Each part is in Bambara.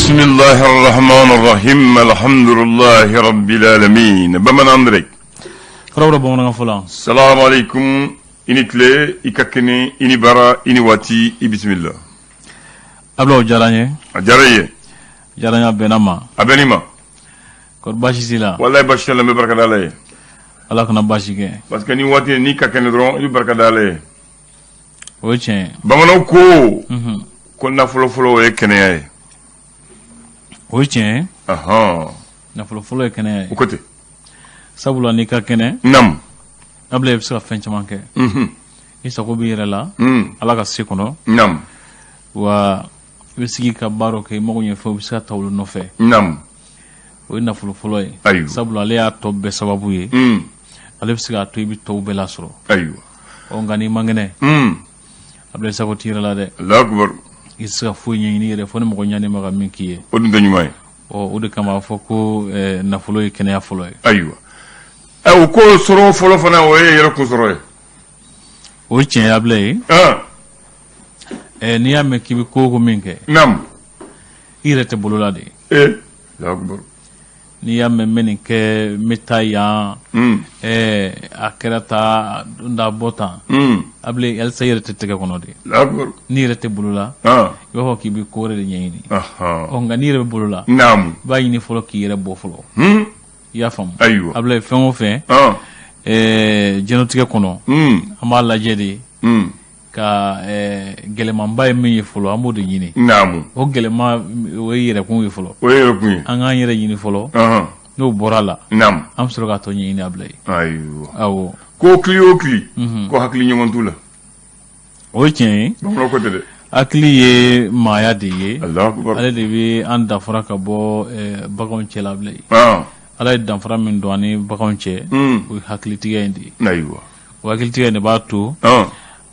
Bisimilahi rahmani rahim alhamdulillahi rabbil alamin bamanan Andre kɔrɔbɔrɔ bamanankan fɔla salamu aleykum i ni tile i ka kɛnɛ i ni baara i ni waati i bisimila. Abula o diyara n ye. A diyara i ye. Diyara n ye, a bɛnna ma. A bɛnn'i ma. Kɔri baasi t'i la? Walayi baasi tɛ n la, n bɛ barika da Ala ye. Ala kana baasi kɛ. Parce que ni waati n'i ka kɛnɛ dɔrɔn i bɛ barika da Ala ye. O ye tiɲɛ ye. Bamananw ko. Ko nafolo fɔlɔ o ye kɛnɛya ye. O ye tiɲɛ ye. Ɔhɔn. Nafolo fɔlɔ ye kɛnɛya ye. O ko ten. Sabula n'i ka kɛnɛ. Naamu. Abula i bɛ se ka fɛn caman kɛ. I sago b'i yɛrɛ la. Ala ka se kɔnɔ. Naamu. Wa i bɛ sigi ka baara kɛ i mago ɲɛ fɛn i bɛ se ka taa olu nɔfɛ. Naamu. O ye nafolo fɔlɔ ye. Ayiwa. Sabula ale y'a tɔ bɛɛ sababu ye. Ale bɛ se k'a to i bɛ tɔw bɛɛ lasɔrɔ. Ayiwa. Ɔ nka n'i man kɛnɛ. Abula i sago t'i yɛrɛ la dɛ. Alahu akibaru. I tɛ se ka foyi ɲɛɲini i yɛrɛ fo ni mɔgɔ ɲani ma ka min k'i ye. O dun tɛ ɲuman ye. Ɔ o de kama a fɔ ko nafolo ye kɛnɛya fɔlɔ ye. Ayiwa. Ɛ o ko sɔrɔ fɔlɔ fana o ye yɛrɛ kun sɔrɔ ye. O ye tiɲɛ ye Abula ye. N'i y'a mɛn k'i bɛ ko o ko min kɛ. Naamu. I yɛrɛ tɛ bolola de. Ee Alahu akibaru. N'i y'a mɛn n bɛ nin kɛ n bɛ taa yan. A kɛra tan n da bɔ tan. Abula halisa i yɛrɛ tɛ tɛgɛ kɔnɔ de. Alahu akibaru. N'i yɛrɛ tɛ bolola. I b'a fɔ k'i bɛ ko wɛrɛ de ɲɛɲini. Ɔ nka n'i yɛrɛ bɛ bolola. Naamu. I b'a ɲini fɔlɔ k'i yɛrɛ bɔ fɔlɔ. I y'a faamu. Ayiwa. Abula fɛn o fɛn. Diɲɛlatigɛ kɔnɔ. An b'a lajɛ de. Ka gɛlɛmanba ye min ye fɔlɔ an b'o de ɲini. Naamu. O gɛlɛman o ye yɛrɛkun ye fɔlɔ. O ye yɛrɛkun ye. An k'an yɛrɛ ɲini fɔlɔ. N'o bɔra a la. Naamu. An bɛ sɔrɔ k'a tɔ ɲɛɲini Abula ye. Ayiwa. Awɔ. Ko kili o kili. Ko hakili ɲɔgɔn t'u la. O ye tiɲɛ ye. Bamananw ko ten dɛ. Hakili ye maaya de ye. Alahu akibaru. Ale de bɛ an danfara ka bɔ baganw cɛ la Abula ye. Ala ye danfara min don an ni baganw cɛ. O ye hakilitigɛ in de ye. Ayiwa. O hakilitigɛ in de b'a to.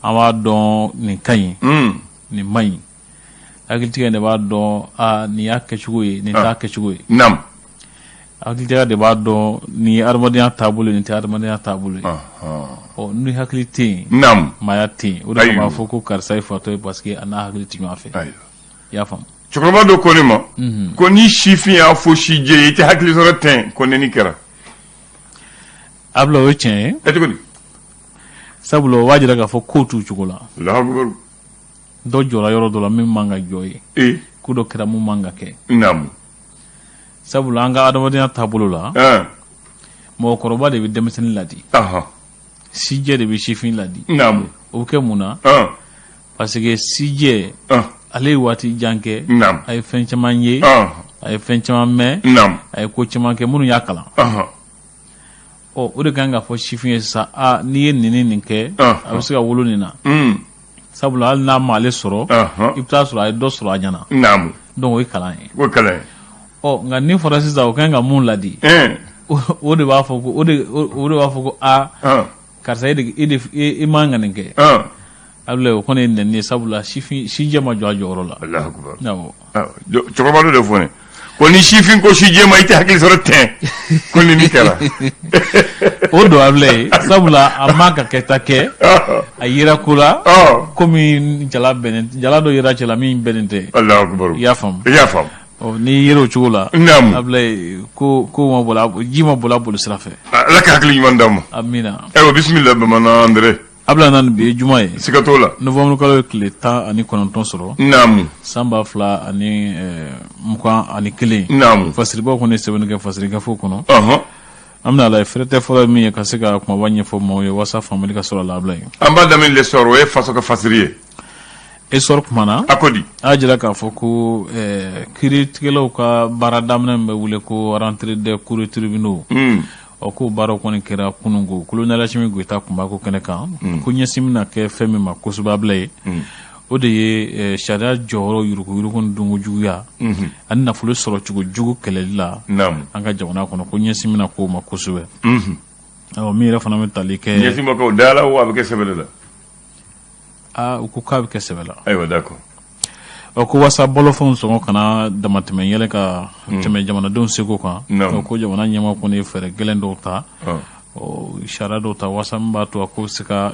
An b'a dɔn nin ka ɲi. Nin man ɲi. Hakilitigɛ in de b'a dɔn aa nin y'a kɛcogo ye nin t'a kɛcogo ye. Naamu. Hakilitigɛ de b'a dɔn nin ye adamadenya taabolo ye nin tɛ adamadenya taabolo ye. Ɔ ni hakili tɛ yen. Naamu. Maaya tɛ yen. O de kama a b'a fɔ ko karisa ye fatɔ ye parce que a n'a hakili tɛ ɲɔgɔn fɛ. Ayiwa. I y'a faamu. Cɛkɔrɔba dɔ ko ne ma. Ko ni sifin y'a fɔ sijɛ ye i tɛ hakili sɔrɔ ten ko nɛni kɛra. Abula o ye tiɲɛ ye. Ɛ cogo di? Sabula o b'a jira k'a fɔ kow t'u cogo la. Alahu akibaru. Dɔ jɔra yɔrɔ dɔ la min man ka jɔ yen. Ee. Ko dɔ kɛra mun man ka kɛ. Naamu. Sabula an ka adamadenya taabolo la. Mɔgɔkɔrɔba de bɛ denmisɛnnin ladi. Sijɛ de bɛ sifin ladi. Naamu. O bɛ kɛ mun na? Parce que sijɛ. Ale ye waati jan kɛ. Naamu. A ye fɛn caman ye. A ye fɛn caman mɛn. Naamu. A ye ko caman kɛ minnu y'a kalan. Ɔ o de kan ka fɔ sifin ye sisan aa n'i ye nin ni nin kɛ. A bɛ se ka wolo nin na. Sabula hali n'a ma ale sɔrɔ. I bɛ taa sɔrɔ a ye dɔ sɔrɔ a ɲɛna. Naamu. Donc o ye kalan ye. O ye kalan ye. Ɔ nka ni fɔra sisan o kan ka mun ladi. O de b'a fɔ ko o de o de b'a fɔ ko aa. Karisa e de e de i man ka nin kɛ. Abulayi o kɔni ye nɛni ye sabula sifin sijɛ ma jɔ a jɔyɔrɔ la. Alahu akibaru. Awɔ. Cɛkɔrɔba dɔ de fɔ ne ko ni sifin ko sijɛ ma i tɛ hakili sɔrɔ tɛn ko nɛni kɛra. O don Abulayi sabula a man ka kɛta kɛ a yera ko la. Komi jala bɛnnen jala dɔ yera cɛ la min bɛnnen tɛ. Alahu akibaru. I y'a faamu. I y'a faamu. Ɔ n'i yera o cogo la. Naamu. Abulayi ko ko ma boli ji ma boli a boli sira fɛ. Ala ka hakili ɲuman d'an ma. Amina. Ayiwa bisimila bamanan Andre. Abulayi nani bi ye juma ye. Siga t'o la. Novembre kalo ye tile 19 sɔrɔ. Naamu. San 2021. Naamu. Fasiribaw kɔni ye sɛbɛnni kɛ fasiri gafew kɔnɔ. An bɛna lajɛ fɛrɛtɛ fɔlɔ ye min ye ka se ka kumaba ɲɛfɔ maaw ye walasa faamuyali ka sɔrɔ a la Abulayi. An b'a daminɛ l'Essor o ye faso ka fasiri ye. Essor kumana. A ko di? A y'a jira k'a fɔ ko kiiritigɛlaw ka baara daminɛ min bɛ wele ko rentrée des cours et tribunaux. Ɔ k'o baaraw kɔni kɛra kunun ko colonel Asimi Goyita tun b'a ko kɛnɛ kan. Ko ɲɛsin bɛna kɛ fɛn min ma kosɛbɛ Abulayi. O de ye sariya jɔyɔrɔ yuruguyurugu ni dunko juguya. Ani nafolo sɔrɔcogo jugu kɛlɛli la. Naamu. An ka jamana kɔnɔ ko ɲɛsin bɛna k'o ma kosɛbɛ. Awɔ min yɛrɛ fana bɛ tali kɛ. Ɲɛsin ma k'o da la wa a bɛ kɛ sɛbɛn de la? Aa u ko k'a bɛ kɛ sɛbɛ la. Ayiwa d'accord. Ɔ ko walasa balofɛnw sɔngɔ kana damatɛmɛ yɛlɛ ka tɛmɛ jamanadenw seko kan. Naamu. Ko jamana ɲɛmaa kɔni ye fɛɛrɛ gɛlɛn dɔw ta. Ɔ sariya dɔw ta walasa min b'a to a ko bɛ se ka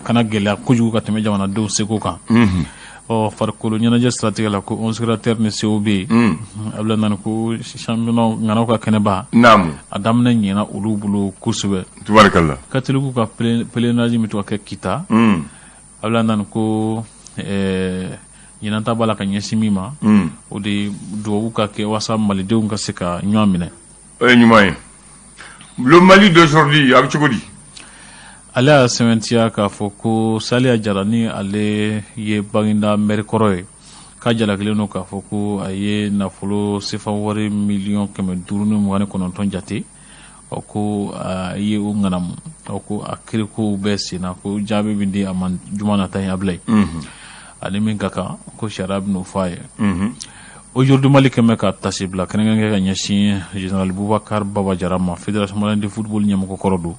kana gɛlɛya kojugu ka tɛmɛ jamanadenw seko kan. Ɔ, farikolo ɲɛnajɛ siratigɛ la, ko 11 Créateurs ni COB, Abdoulaye Nani, ko championnat ŋanaw ka kɛnɛba, a daminɛ ɲɛna olu bolo kosɛbɛ. Tubarikalla. Catholique ka pèlerinage min to ka kɛ Kita, Abdoulaye Nani, ko ɲinan ta b'a la ka ɲɛsin min ma, o de ye dugawu ka kɛ walasa malidenw ka se ka ɲɔgɔn minɛ. O ye ɲuman ye. Le Mali d'aujourd'hui, a bɛ cogo di? Ale y'a sɛmɛntiya k'a fɔ ko Saliya Jara, ni ale ye Baginda maire kɔrɔ ye, k'a jalakilen don k'a fɔ ko a ye nafolo sefa wari 529 miliyɔn jate. Ɔ, ko a ye o ŋanamu. Ɔ, ko a kirikow bɛɛ senna, ko jaabi bɛ di a ma juma nata in, Abulayi. Ani min ka kan, ko sariya bɛn'o fɔ a ye. Aujourd'hui Mali kɛmɛ ka tasi bila kɛrɛnkɛrɛn kɛ ka ɲɛsin général Boubacar Baba Jara ma, Fédération malienne de football ɲɛmɔgɔ kɔrɔ don.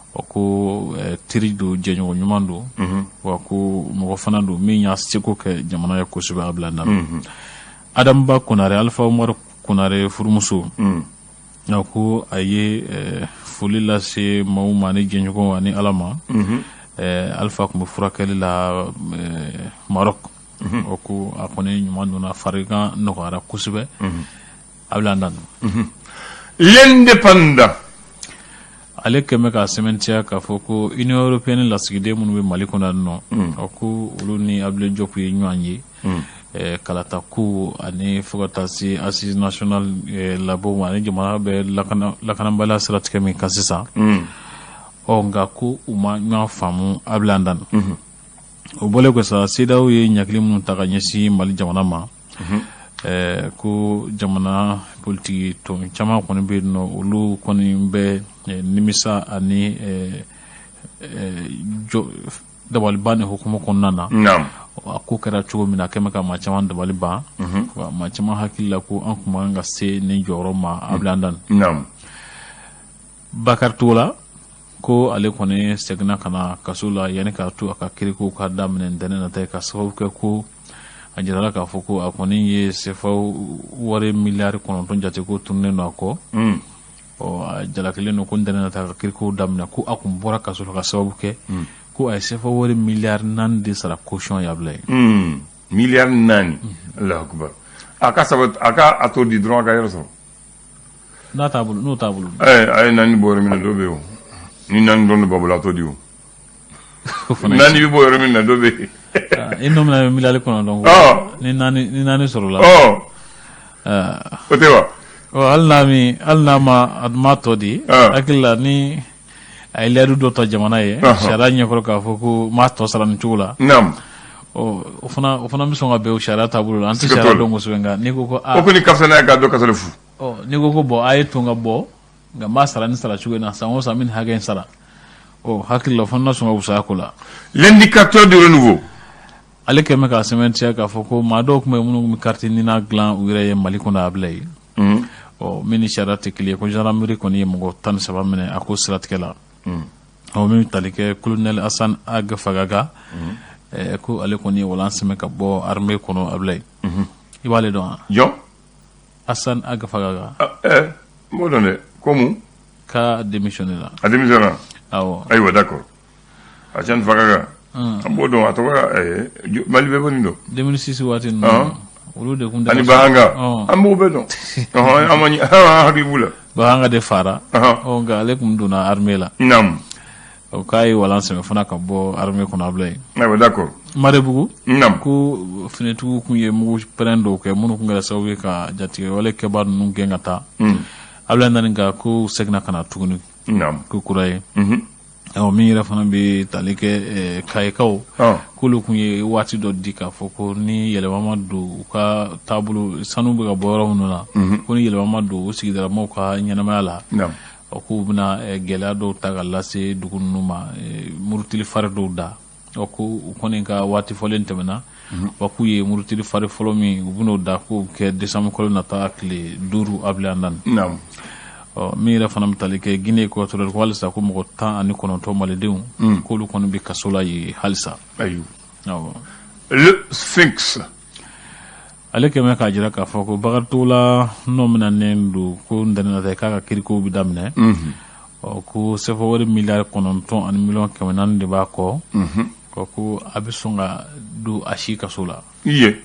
Ɔ, ko teri don, jɛɲɔgɔn ɲuman don, wa ko mɔgɔ fana don min y'a seko kɛ jamana ye kosɛbɛ. A bila na Adama Konare, Alpha Umaru Konare furumuso, a ko a ye foli lase maaw ma ni jɛɲɔgɔnw ani Ala ma. Alpha tun bɛ furakɛli la Maroc. O ko a kɔni ɲuman donna, farigan nɔgɔyara kosɛbɛ. A bɛ dan. L'Indépendant. Ale kɛmɛ k'a sɛmɛntiya k'a fɔ ko Union européenne lasigiden minnu bɛ Mali kɔnɔ yan nɔ, ɔ, ko olu ni Abdoulaye Diop ye ɲɔgɔn ye kalata ko ani fo ka taa se assise nationale labɔ ma, ani jamana bɛ lakanabaliya siratigɛ min kan sisan. Ɔ, nka ko u ma ɲɔgɔn faamu. Abdoulaye Dan, o bɔlen kɔ sa, CEDEAO ye ɲakili minnu ta ka ɲɛsin Mali jamana ma, ko jamana politiki tɔn caman kɔni bɛ yen nɔ, olu kɔni bɛ nimisa ani jɔ dabaliban ni hukumu kɔnɔna na. A ko kɛra cogo min na, a kɛmɛ ka maa caman dabali ban, wa maa caman hakili la ko an tun man ka se nin jɔyɔrɔ ma. Abdoulaye Dan, Bakari Togola, ko ale kɔni seginna ka na kaso la yanni k'a to a ka kirikow ka daminɛ ntɛnɛn nata ye, ka sababu kɛ ko a jirala k'a fɔ ko a kɔni ye sefa wari 9 miliyari jate ko tununnen don a kɔ. Ɔ, a jalakilen don ko ntɛnɛn nata a ka kirikow daminɛ, ko a kun bɔra kaso la ka sababu kɛ ko a ye sefa wari 4 miliyari de sara caution yabila ye. 4 miliyari, Allahu akbar. A ka saba, a ka a to di dɔrɔn, a ka yɔrɔ sɔrɔ. N'a t'a bolo, n'o t'a bolo. A ye naani bɔ yɔrɔ min na, dɔ bɛ yen o. Ni naani dɔrɔn de b'a bolo, a t'o di o. O fana ye. Naani bɛ bɔ yɔrɔ min na, dɔ bɛ yen. Ah, i nɔ mina 9 miliyari ko. Ni naani sɔrɔla. O tɛ wa? Ɔ, hali n'a min, hali n'a ma a ma tɔ di, hakili la ni a ye layidu dɔ ta jamana ye sariya ɲɛkɔrɔ k'a fɔ ko n m'a tɔ sara nin cogo la, ɔ, o fana bɛ sɔn ka bɛn o sariya taabolo la. An tɛ Siga t'o sariya la. dɔn kosɛbɛ, nka n'i ko ko O aa kɔni ka fisa n'a ye k'a dɔ kasɔrɔ fu. Ɔ, n'i ko ko bɔn, a ye to n ka bɔ, nka n b'a sara ni sara cogo in na, san o san n bɛ nin hakɛ in sara, ɔ, hakili la o fana na sɔn ka wusaya ko la. L'indicateur du renouveau. Ale kɛmɛ k'a sɛmɛntiya k'a fɔ ko maa dɔw tun bɛ yen minnu tun bɛ carte NINA dilan u yɛrɛ ye Mali kɔnɔ, a bila yen. Ɔ, min ni sariya tɛ kelen ye, ko gendarmerie kɔni ye mɔgɔ 13 minɛ a ko siratigɛ la. Ɔ, min bɛ tali kɛ colonel Hassan Ag Fagaga, ko ale kɔni ye walan sɛmɛ ka bɔ armée kɔnɔ, a bila yen. I b'ale dɔn wa? Jɔn? Hassan Ag Fagaga. N b'o dɔn dɛ. Ko mun? K'a démissionné la. A démissionné? Awɔ. Ayiwa, d'accord. Hassan Fagaga. An b'o dɔn, a tɔgɔ Mali bɛɛ b'o nin dɔn. 2006 waati ninnu, olu de kun Ani Bahanga. An b'o bɛɛ dɔn. Ɔhɔn, an ma ɲi, an hakili b'u la. Bahanga de fara. Ɔ, nka ale kun donna armée la. O k'a ye walan sɛmɛ fana ka bɔ armée kɔnɔ, a bila yen. Ayiwa, d'accord. Marebugu, ko finitigiw kun ye mugu pɛrɛn dɔw kɛ minnu kun kɛra sababu ye ka jatigɛwale kɛbaa ninnu gɛn ka taa. Abdoulaye Nani, ka ko seginna ka na tuguni ko kura ye. Ɔ, min yɛrɛ fana bɛ tali kɛ Kayikaw, k'olu kun ye waati dɔ di k'a fɔ ko ni yɛlɛma ma don u ka taabolo, sanu bɛ ka bɔ yɔrɔ minnu na, ko ni yɛlɛma ma don u sigidalamɔgɔw ka ɲɛnamaya la, ɔ, k'u bɛna gɛlɛya dɔw ta ka lase dugu ninnu ma, murutili fari dɔw da. Ɔ, ko u kɔni ka waati fɔlen tɛmɛna, wa k'u ye murutili fari fɔlɔ min u bɛn'o da, k'o kɛ décembre kalo nata tile 5, Abdoulaye Nani. Ɔ, min yɛrɛ fana bɛ tali kɛ Guinée équatoriale, ko halisa ko mɔgɔ 19 malidenw, k'olu kɔni bɛ kaso la yen halisa. Ayiwa. Awɔ. Le Sphinx. Ale kɛmɛ k'a jira k'a fɔ ko Bakari Togola nɔ minɛnen don, ko ntɛnɛn nata k'a ka kirikow bɛ daminɛ. Ɔ, ko sefa wari 9 miliyari ani 400 miliyɔn de b'a kɔ. Ko a bɛ sɔn ka don a si kaso la. I ye.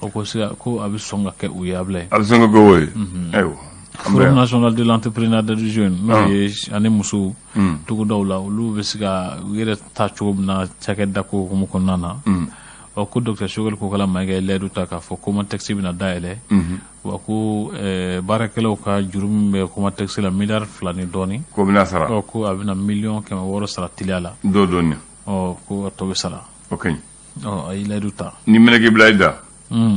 O ko siga ko a bɛ sɔn ka kɛ u ye, Ablaye. A bɛ sɔn ka kɛ o ye. Ayiwa. Forum national de l'entrepreneuriat des jeunes, n'o ye ani musow togodaw la, olu bɛ se ka u yɛrɛ ta cogo min na cakɛda ko hukumu kɔnɔna na. Ɔ, ko docteur Choguel Kokalla Maïga ye layidu ta k'a fɔ Comatex bɛna dayɛlɛ, wa ko baarakɛlaw ka juru min bɛ Comatex la, miliyari 2 ni dɔɔnin, K'o bɛna sara. Ɔ, ko a bɛna miliyɔn 600 sara teliya la. Dɔw dɔɔnin. Ɔ, ko a tɔ bɛ sara. O ka ɲi. Ɔ, a ye layidu ta. Ni mɛnɛ k'i bila i da.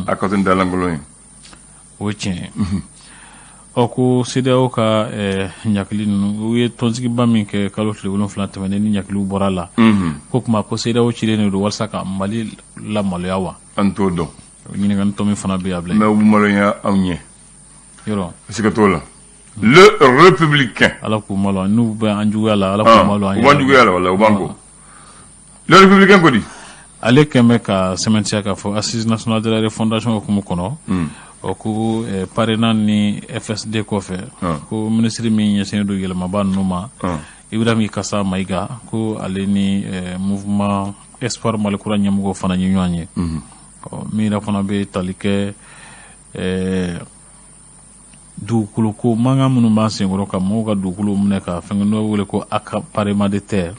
A ka to ni dalankolon ye. O ye tiɲɛ ye. Ɔ, ko CEDEAO ka ɲakili ninnu, u ye tɔnsigiba min kɛ kalo tile 7 tɛmɛnen ni ɲakiliw bɔra a la, ko kuma ko CEDEAO cilen de don walasa ka Mali lamaloya wa? An t'o dɔn. Ɲininkali tɔ min fana bɛ yen, Ablaye. Mais u bɛ maloya anw ɲɛ. Yɔrɔ. Siga t'o la. Le Républicain. Ala k'u malo, n'u bɛ an juguya la, Ala k'u malo an. U b'an juguya la, wala u b'an ko. Le Républicain ko di? Ale kɛn bɛ ka sɛmɛntiya k'a fɔ Assise nationale de la refondation hukumu kɔnɔ, ɔ, ko PARENA ni FSD kɔfɛ, ko minisiri min ɲɛsinnen don yɛlɛmaba ninnu ma, Ibrahim Ikassa Maïga, ko ale ni mouvement Espoir Mali Kura ɲɛmɔgɔw fana ye ɲɔgɔn ye. Ɔ, min yɛrɛ fana bɛ tali kɛ dugukolo ko mankan minnu b'an senkɔrɔ ka mɔgɔw ka dugukolo minɛ ka fɛn n'o wele ko accaparement de terre.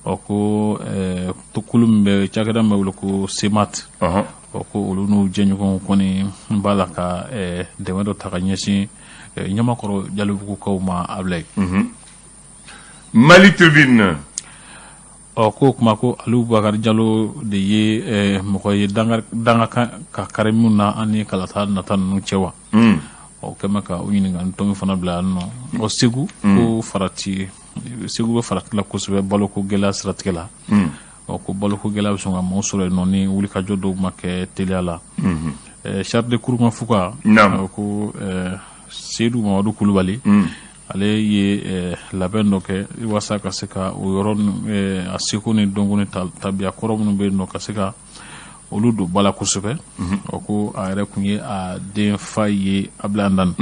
Ɔ, ko kulu min bɛ cakɛda min bɛ wele ko CMAT, ɔ, ko olu n'u jɛɲɔgɔnw kɔni b'a la ka dɛmɛ dɔ ta ka ɲɛsin Ɲamakɔrɔ Jalibugukaw ma, Ablaye. Mali Tribune. Ɔ, ko kuma ko Aliou Bakari Jalo de ye mɔgɔ ye danga ka kari minnu na an ni kalata nata ninnu cɛ wa? Ɔ, kɛmɛ ka o ɲininkali tɔ min fana bila yan nɔ. Ɔ, Segu, ko farati, Segu bɛ farati la kosɛbɛ baloko gɛlɛya siratigɛ la. Ɔ, ko baloko gɛlɛya bɛ sɔn ka maaw sɔrɔ yen nɔ ni wulikajɔ dɔw ma kɛ teliya la. Charte de Kurukanfuga, ko Seydou Mamadu Kulubali, ale ye labɛn dɔ kɛ walasa ka se ka o yɔrɔ a seko ni dɔnko ni tabiya kɔrɔ minnu bɛ yen nɔ, ka se ka olu don ba la kosɛbɛ. Ɔ, ko a yɛrɛ tun ye a den fa ye, Ablaye Andani.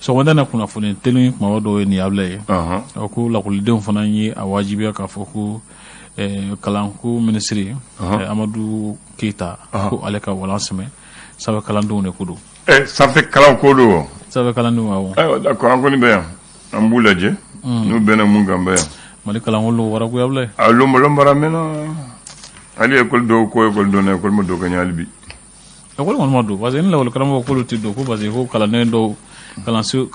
Sɔgɔmada na kunnafoni teli kumaba dɔw ye nin, Ablaye ye. Ɔ, ko lakɔlidenw fana ye a wajibiya k'a fɔ ko kalanko minisiri Amadu Keyita, ko ale ka walan sɛmɛ sanfɛ kalandenw de ko don. Sanfɛ kalan ko don. Sanfɛ kalandenw, awɔ. Ayiwa, d'accord, an kɔni bɛ yan, an b'u lajɛ n'u bɛnna mun kan, bɛ yan. Mali kalanko lo waragoya, Ablaye. A lombolon bara mɛnna, hali école dɔw ko école dɔnna, école ma don ka ɲɛ hali bi. École kɔni ma don, parce que ni lakɔli karamɔgɔ k'olu tɛ don, ko parce que ko kalanden dɔw kalanso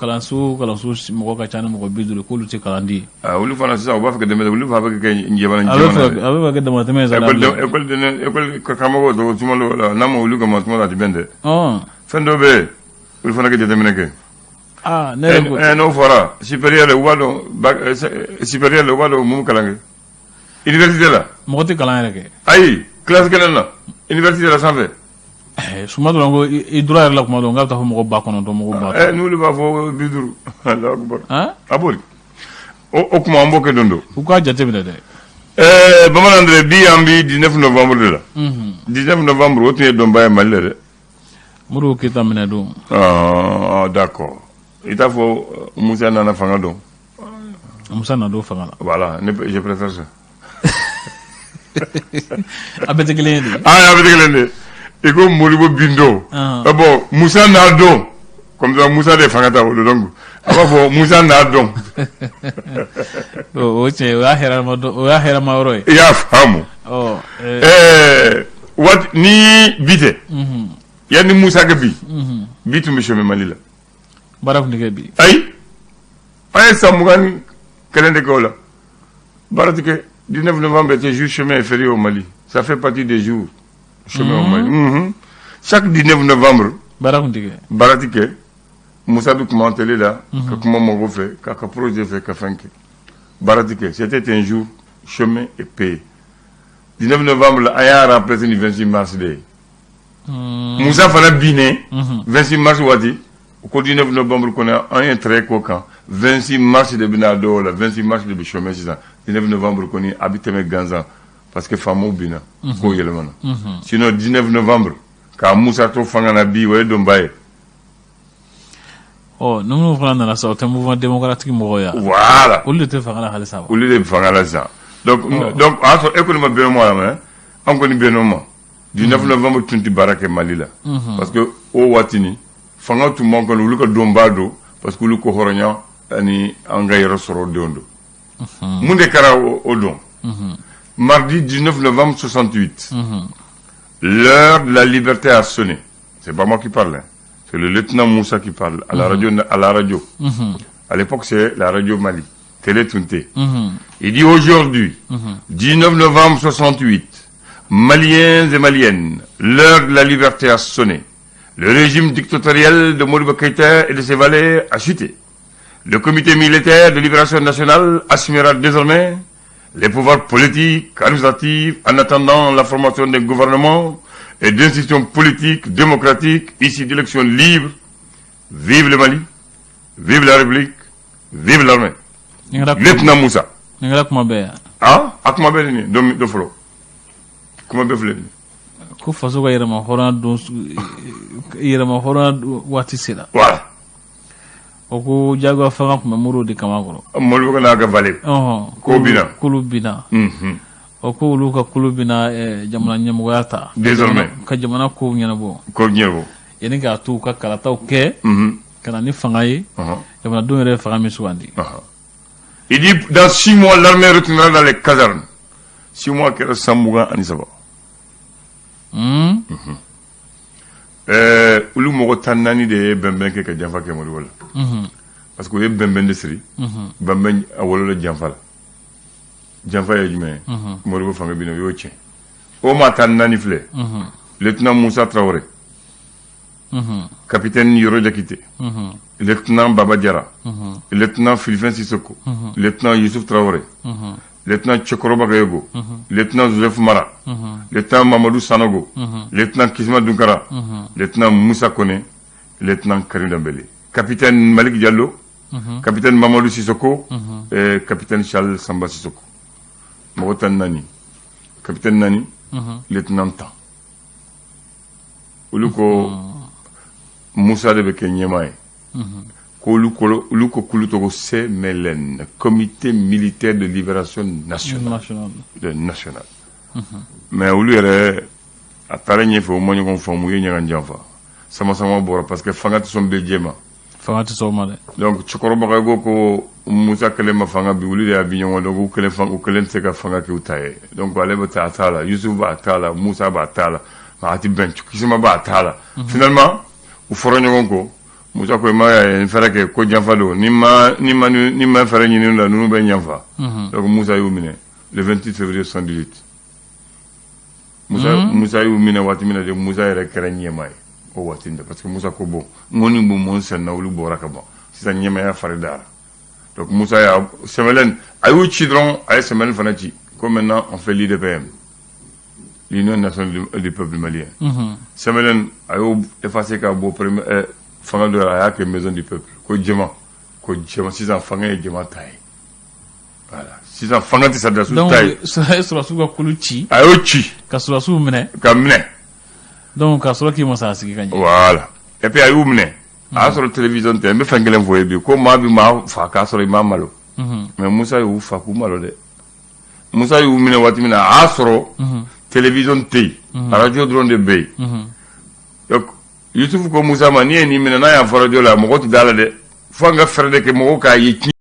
mɔgɔ ka ca ni mɔgɔ 50, k'olu tɛ kalan di. Olu fana sisan u b'a fɛ ka dɛmɛ, olu fana bɛ kɛ jɛman. A bɛ fɛ, a bɛ fɛ ka kɛ damatɛmɛ ye sa. École karamɔgɔw dɔw tuma dɔw la, n'a ma olu kama tuma dɔ a tɛ bɛn dɛ. Fɛn dɔw bɛ yen, olu fana ka jateminɛ kɛ. Aa, ne yɛrɛ ko. N'o fɔra supérieur, u b'a dɔn supérieur, u b'a dɔn mun kalan kɛ université la. Mɔgɔ tɛ kalan yɛrɛ kɛ. Ayi, classe kelen na université la sanfɛ. Suma dɔrɔn ko i droit yɛrɛ la, kuma dɔn k'a bɛ taa fɔ mɔgɔ 9000, mɔgɔ ba. N'olu b'a fɔ 50, Alahu akibaru. A b'o o kuma an b'o kɛ don dɔ. U k'a jateminɛ dɛ. Bamanan dɛ, bi an bi 19 novembre de la. 19 novembre, o tun ye donba ye Mali la dɛ. Modibo Keyita minɛ don. Ah, d'accord, i t'a fɔ Musa nana fanga dɔn. Musa nana don fanga la. Voilà, ne, je préfère ça. A bɛɛ tɛ kelen ye de. Ah, a bɛɛ tɛ kelen de. I ko Modibo bin don. Bon, Musa n'a dɔn comme ça, Musa de fanga ta o don, donc a b'a fɔ Musa n'a dɔn. O tiɲɛ, o y'a hɛrɛma dɔ, o y'a hɛrɛma yɔrɔ ye. I y'a faamu. Ɔ. Waati ni bi tɛ, yanni Musa kɛ bi, bi tun bɛ chômer Mali la. Baara tun tɛ kɛ bi. Ayi, an ye san 21 de kɛ o la, baara tɛ kɛ. 19 novembre était jour chômé et férié au Mali. Ça fait partie des jours chômés au Mali. Chaque 19 novembre. Baara tun tɛ kɛ. Baara tɛ kɛ. Musa bɛ kuma télé la, ka kuma mɔgɔw fɛ, k'a ka projet fɛ, ka fɛn kɛ. Baara tɛ kɛ. C'était un jour chômé et payé. 19 novembre la, an y'a remplacé ni 26 mars de ye. Musa fana binnen 26 mars waati, ko 19 novembre kɔnɔ, an ye trait k'o kan. 26 mars de bɛna dɔw la, 26 mars de bɛ chômer sisan. 19 novembre kɔni a bɛ tɛmɛ gansan parce que faamaw binna, kow yɛlɛmana. Sinon 19 novembre ka Musa to fanga na bi, o ye donba ye. Ɔ, ni minnu fana nana sisan, o tɛ mouvement démocratique mɔgɔw ye. Voilà. Olu de tɛ fanga la halisa wa? Olu de bɛ fanga la sisan. Donc o y'a sɔrɔ e kɔni ma bɛn o ma, mais an kɔni bɛn o ma. 19 novembre tun tɛ baara kɛ Mali la, parce que o waati ni fanga tun b'an kɔnɔ, olu ka donba don, parce que olu ko hɔrɔnya ani an ka yɛrɛ sɔrɔ don don. Mun de kɛra o don? Mardi 19 novembre 68, l'heure de la liberté a sonné. C'est pas moi qui parle, hein. C'est le lieutenant Moussa qui parle à la radio, à la radio. À l'époque, c'est la radio Mali, Télé tun tɛ. Il dit: aujourd'hui, 19 novembre 68, Maliens et Maliennes, l'heure de la liberté a sonné. Le régime dictatorial de Modibo Keïta et de ses valets a chuté. Le comité militaire de libération nationale assumera désormais les pouvoirs politiques, administratifs, en attendant la formation d'un gouvernement et d'institutions politiques démocratiques issues d'élections libres. Vive le Mali, vive la République, vive l'armée. Nin kɛra Lieutenant Moussa. Nin kɛra kuma bɛɛ yan. Ah, a kuma bɛɛ nin ye, dɔ fɔlɔ. Kuma bɛɛ filɛ nin ye. Ko faso ka yɛrɛma hɔrɔnya don, yɛrɛma hɔrɔnya waati sera. Voilà. O ko jagoya fanga tun bɛ Modibo de kama kɔrɔ. Modibo ka n'a ka valet. K'o binna. K'olu binna. O ko olu ka kulu bina jamana ɲɛmɔgɔya ta. Désormais. Ka jamana kow ɲɛnabɔ. Ko ɲɛnabɔ. Yanni k'a to u ka kalataw kɛ. Ka na ni fanga ye. Jamanadenw yɛrɛ ye fanga min sugandi. Il dit dans 6 mois, l'armée retournera dans les casernes. 6 mois kɛra san 23. Olu mɔgɔ 14 de ye bɛnbɛn kɛ ka janfa kɛ Modibo la. Parce que u ye bɛnbɛn de siri. Bɛnbɛn a wolola janfa la. Janfa ye jumɛn ye? Modibo fanga binna, u y'o tiɲɛ. O maa 14 filɛ. Lieutenant Moussa Traoré. Capitaine Yoro Diakité. Lieutenant Baba Diarra. Lieutenant Philippin Sissoko. Lieutenant Youssouf Traoré. Lieutenant Tchekoro Bagayogo. Lieutenant Joseph Mara. Lieutenant Mamadou Sanogo. Lieutenant Kisma Dunkara. Lieutenant Moussa Kone. Lieutenant Karim Dambélé. Capitaine Malik Diallo. Capitaine Mamadou Sissoko. Et capitaine Charles Samba Sissoko. Mɔgɔ 14. Capitaine naani. Lieutenant 10. Olu ko Moussa de bɛ kɛ ɲɛmaa ye. Ko olu ko, olu ko kulu tɔgɔ CMLN, Comité militaire de libération nationale. National. De national. Mais olu yɛrɛ a taara ɲɛfɛ, u ma ɲɔgɔn faamu, u ye ɲɔgɔn janfa. Sama sama bɔra, parce que fanga tɛ sɔn bɛɛ jɛ ma. Fanga tɛ sɔn o ma dɛ. Donc cɛkɔrɔba ko Musa kelen ma fanga bi, olu de y'a bi ɲɔgɔn, donc u kelen u kelen tɛ se ka fanga kɛ u ta ye. Donc ale bɛ taa a t'a la, Yusuf b'a t'a la, Musa b'a t'a la, a ti bɛn, Kisima b'a t'a la. Finalement u fɔra ɲɔgɔn kɔ. Musa ko i ma ye n fɛɛrɛ kɛ ko janfa don, ni ma fɛɛrɛ ɲini la, ninnu bɛ janfa. Donc Musa y'u minɛ le 28 février 78. Musa y'u minɛ waati min na de, Musa yɛrɛ kɛra ɲɛmaa ye o waati de, parce que Musa ko bon, ŋɔni b'u mun sen na, olu bɔra ka ban sisan, ɲɛmaaya fari dara. Donc Musa y'a CMLN a y'u ci dɔrɔn, a ye CMLN fana ci ko maintenant on fait l'UDPM, l'Union nationale du peuple malien. CMLN a y'o effacé ka bɔ premier fanga dɔ la, a y'a kɛ Maison du peuple, ko jama, ko jama, sisan fanga ye jama ta ye. Voilà, sisan fanga tɛ sɔrɔdasiw Donc ta ye. A ye sɔrɔdasiw ka kulu ci. A y'o ci. Ka sɔrɔdasiw minɛ. Ka minɛ. Donc ka sɔrɔ k'i masaya sigi ka ɲɛ. Voilà, et puis a y'u minɛ, a y'a sɔrɔ télévision tɛ. N bɛ fɛn kelen fɔ ye bi, ko maa bi maa fa k'a sɔrɔ i ma malo. Mais Musa y'u fa k'u malo dɛ. Musa y'u minɛ waati min na, a y'a sɔrɔ télévision tɛ yen, radio dɔrɔn de bɛ yen. Donc Yusufu ko Musa ma, n'i ye nin minɛ, n'a y'a fɔ radio la, mɔgɔ tɛ da la dɛ, fo an ka fɛɛrɛ de kɛ mɔgɔw k'a ye tiɲɛ.